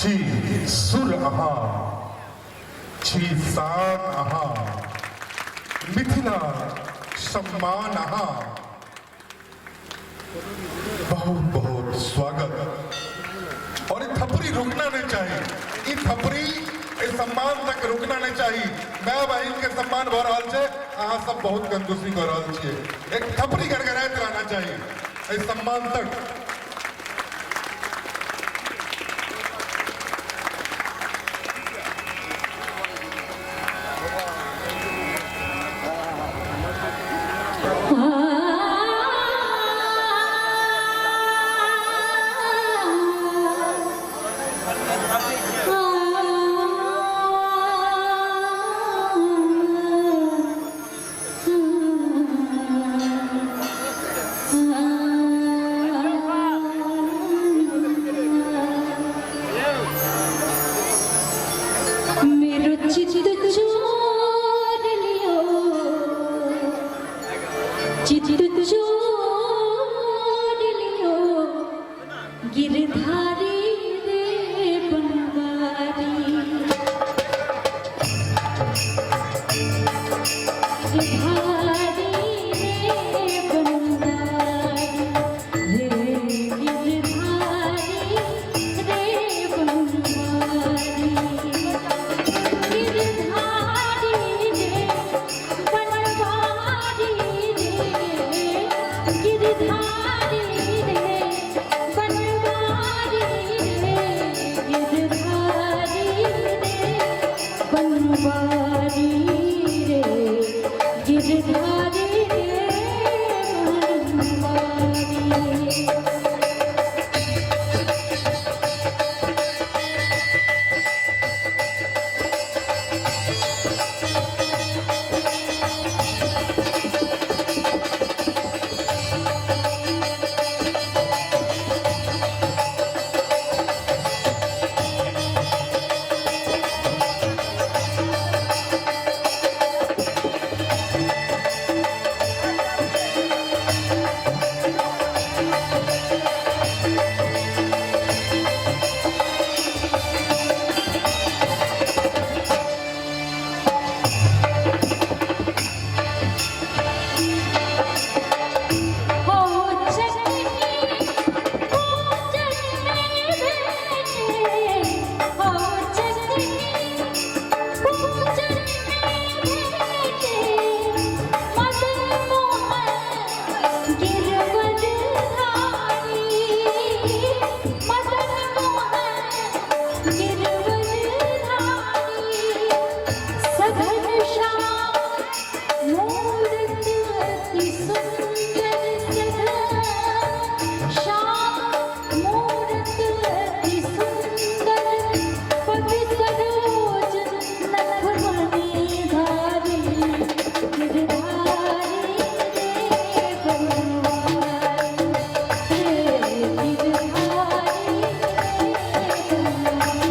छी सुर अहाँ, छी शान अहाँ, मिथिला सम्मान अहाँ। बहुत बहुत स्वागत। और ई थपड़ी रुकना नहीं चाहिए, ई थपड़ी ई सम्मान तक रुकना नहीं चाहिए। माय बहिन के सम्मान भऽ रहल छै, अहाँ सब बहुत कंजूसी कऽ रहल छियै। एक थपड़ी गड़गड़ाइत रहना चाहिए एहि सम्मान तक। मेरो चित चोर लियो, चित चोर लियो गिरधारी रे बनवारी, गिरधारी रे बनवारी रे, गिरधारी रे बनवारी, गिरधारी रे बनवारी रे, गिरधारी रे बनवारी रे, गिरधारी रे बनवारी रे, गिरधारी रे बनवारी। हो चटनी पूजन में भेटे, हो चटनी पूजन में भेटे, मदन मोहन गिरवरधारी, मदन मोहन गिरवरधारी, सघन श्याम मूरत अति सुंदर, सघन श्याम मूरत अति सुंदर, पद सरोज नखमणि धारी, गिरधारी रे बनवारी रे, गिरधारी रे बनवारी।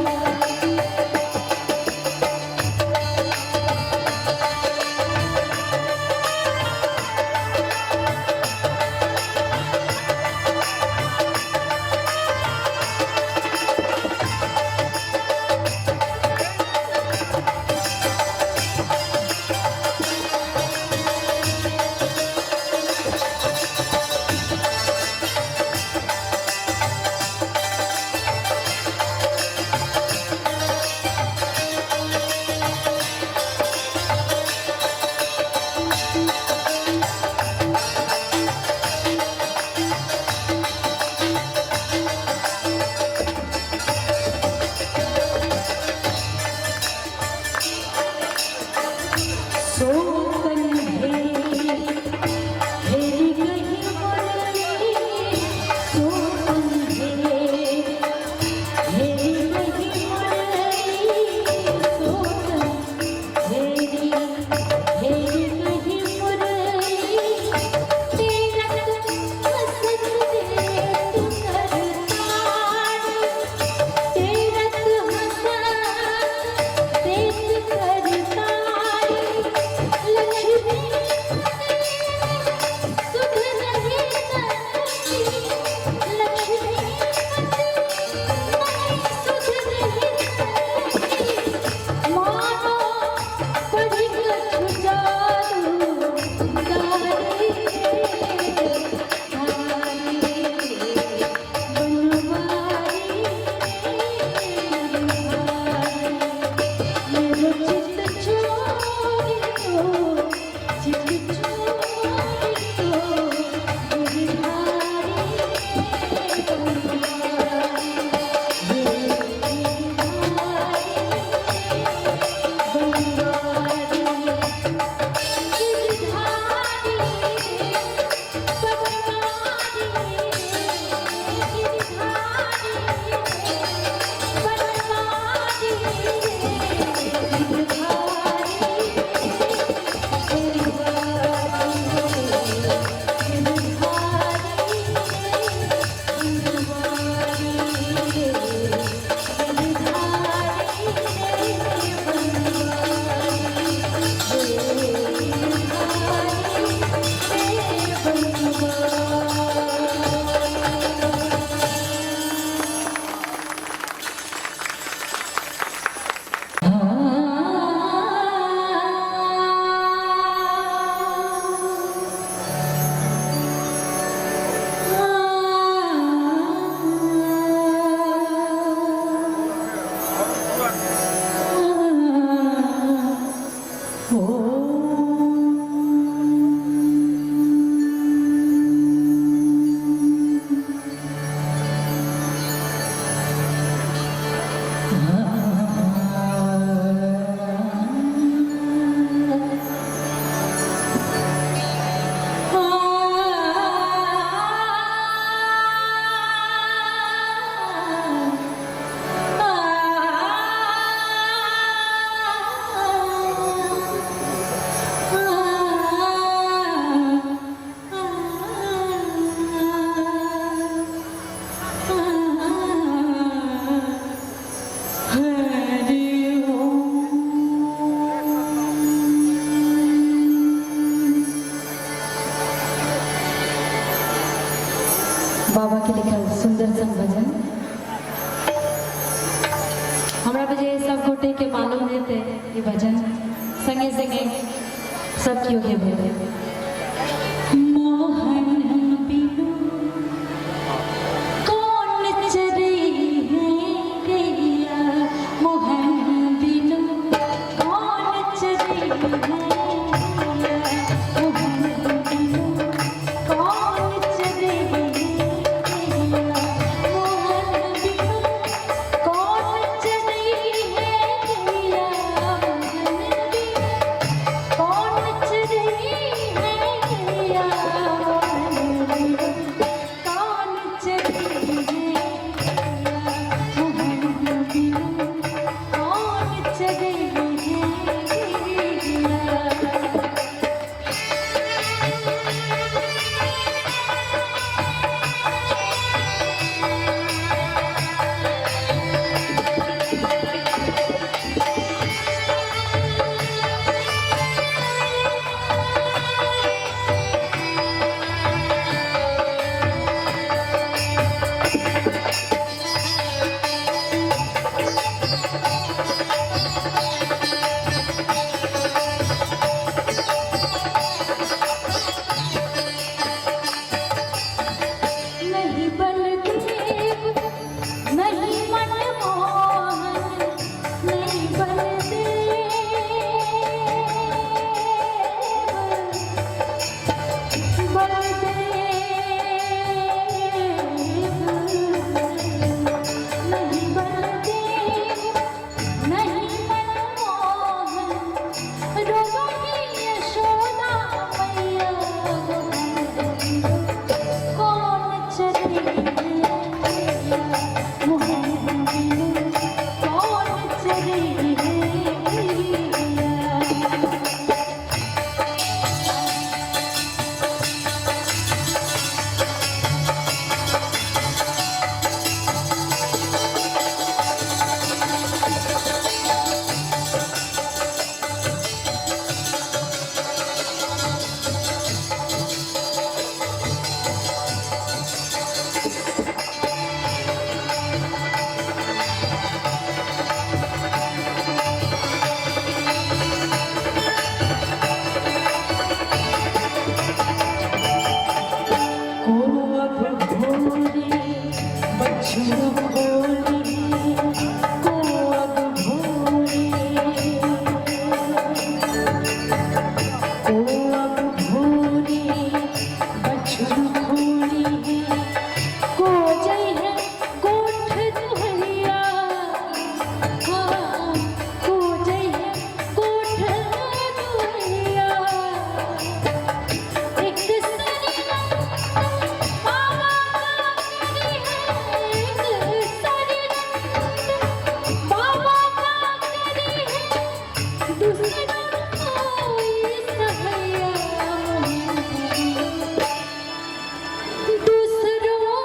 बाबा के लिखल सुंदर सन भजन। हमरा बजे सब गोटे के मालूम हेतै ई भजन, संगे संगे सब केओ गेबै। मोहन बिनु कौन चरे है गैया, मोहन बिनु कौन चरे है गैया, मोहन बिनु कौन चरे है गैया, मोहन बिनु कौन चरे है गैया, मोहन बिनु कौन चरे है गैया, मोहन बिनु कौन चरे है गैया, मोहन बिनु कौन चरे है गैया। नहीं बलदेव नहीं मनमोहन, नहीं बलदेव बलदेव, नहीं बलदेव नहीं मनमोहन, रोवही यशोदा मैया, कौन चले है मोहन बिनु कौन चले है गैया। को अब भोरे बछड़ू खोली, को अब भोरे, को अब भोरे बछड़ू खोली है, को जय है गोठ दुहैया, हाँ को जय है गोठ दुहैया। एक सरिया बाबा का करी है, एक सरिया बाबा का करी है, दूसरा कोई सहैया दूसरों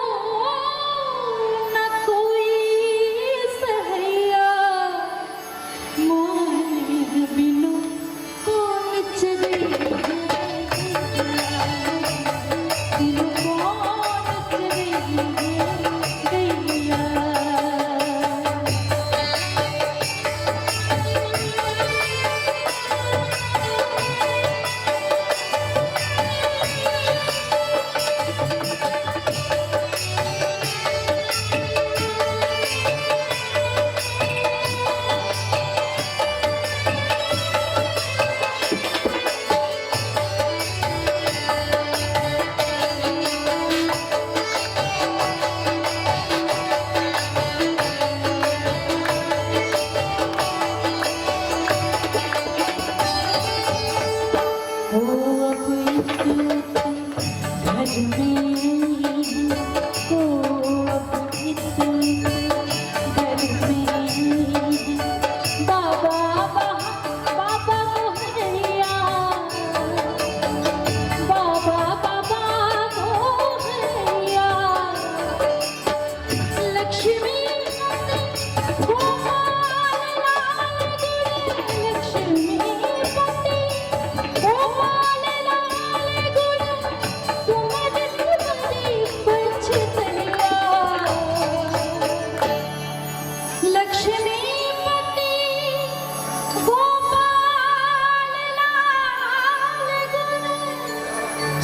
न कोई सहैया, मोहन बिनु कौन चले है बिनु कौन चले है गैया। हो अब एक घर में को अब एक घर में, बाबा बाबा मोहरिया, बाबा बाबा मोहरिया, लक्ष्मी गोपाल लाल गुण, लक्ष्मी पति गोपाल लाल गुण।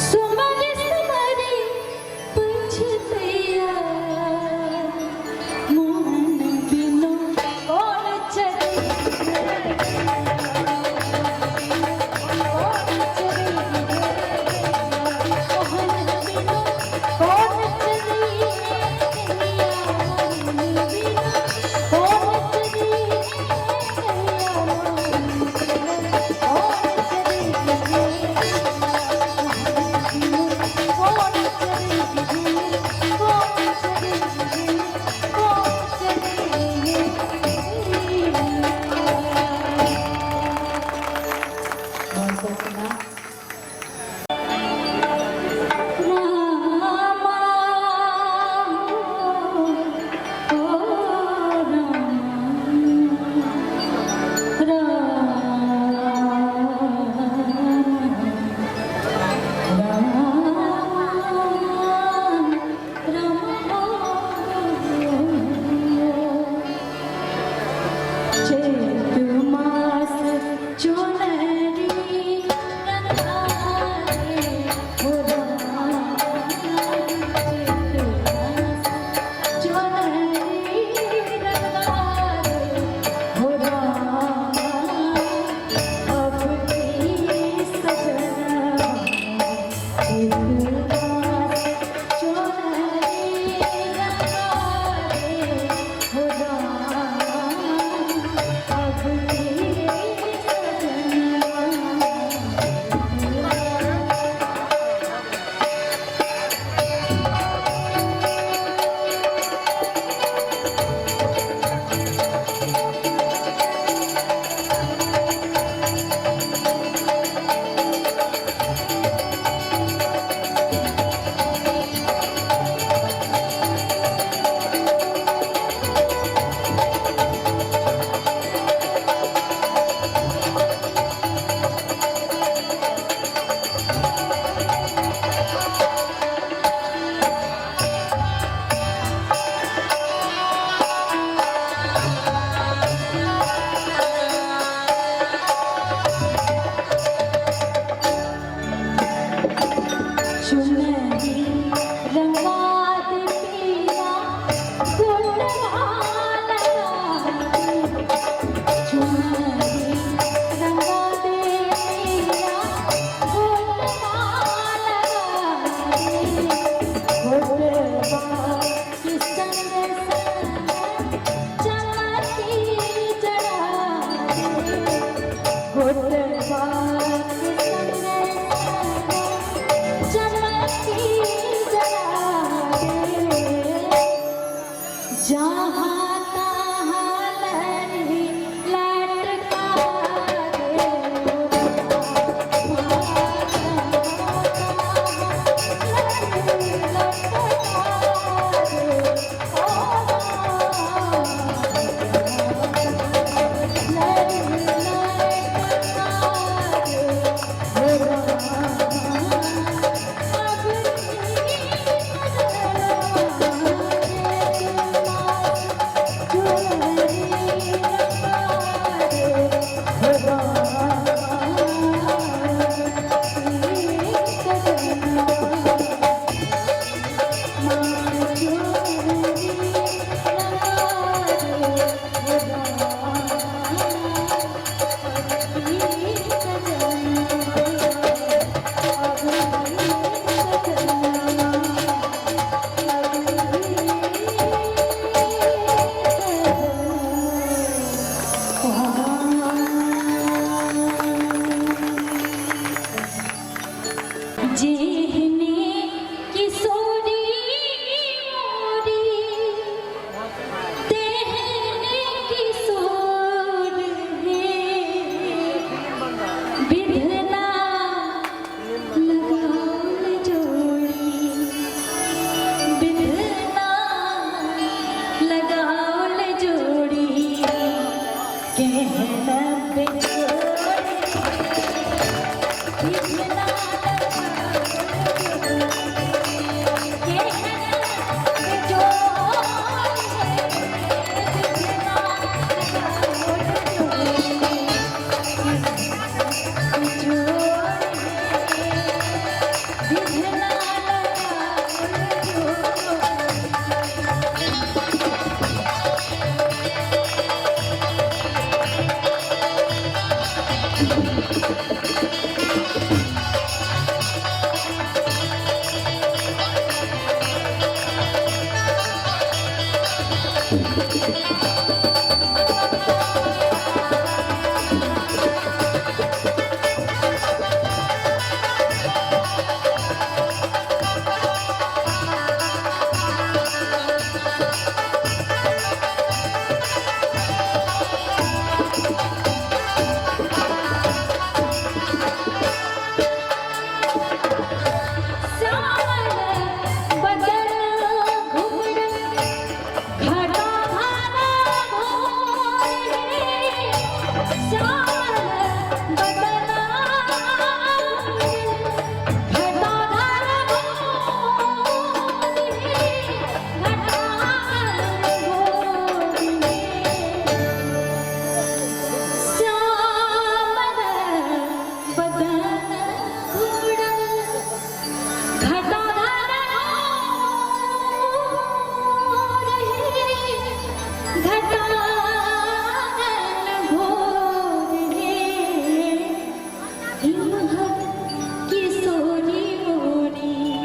सुमर सुमरि पछतैया मोहन बिनु कौन चली मोहन बिनु कौन चली मोहन बिनु कौन चली चुनरी रंगाद पीला गुलाल चुनरी रंगाद पीला गुलाल घोटवा के संग संग चमकी जड़ा दे घोटवा के संग संग चमकी जला दे जहाँ तहाँ लहरी लटका दे जेहने किशोरी मोरी तेहने किशोर हे विधना लगाउल जोड़ी विधना लगाउल जोड़ी कहना बिछोड़ी विधना लगाउल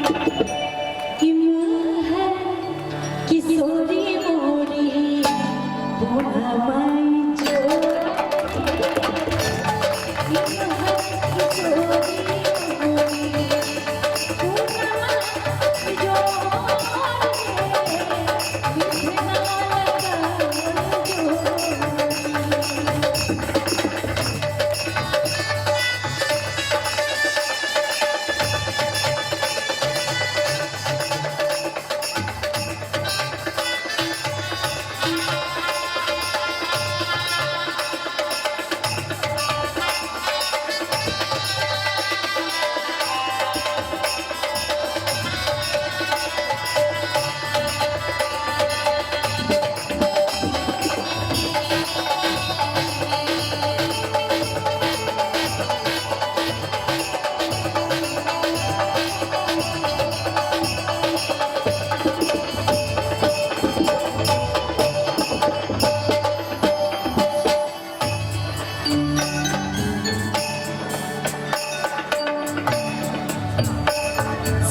कि मुहर किशोरी मोरी बोला माई जो किशोरी मोरी पूना माई जो विघ्न लगा जो।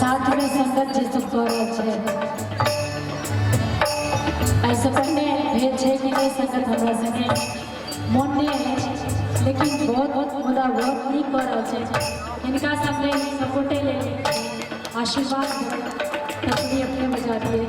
साथ में संगत जे सब कऽ रहल छै। एहिसँ पहिने भेल छै कि नहि संगत हमरा संगे मोन नहि अछि, लेकिन बहुत मुदा बहुत नीक कऽ रहल छै। हिनका सब लेल सपोर्टे लेल आशीर्वाद देबै। तखनी अपने बजा दिए।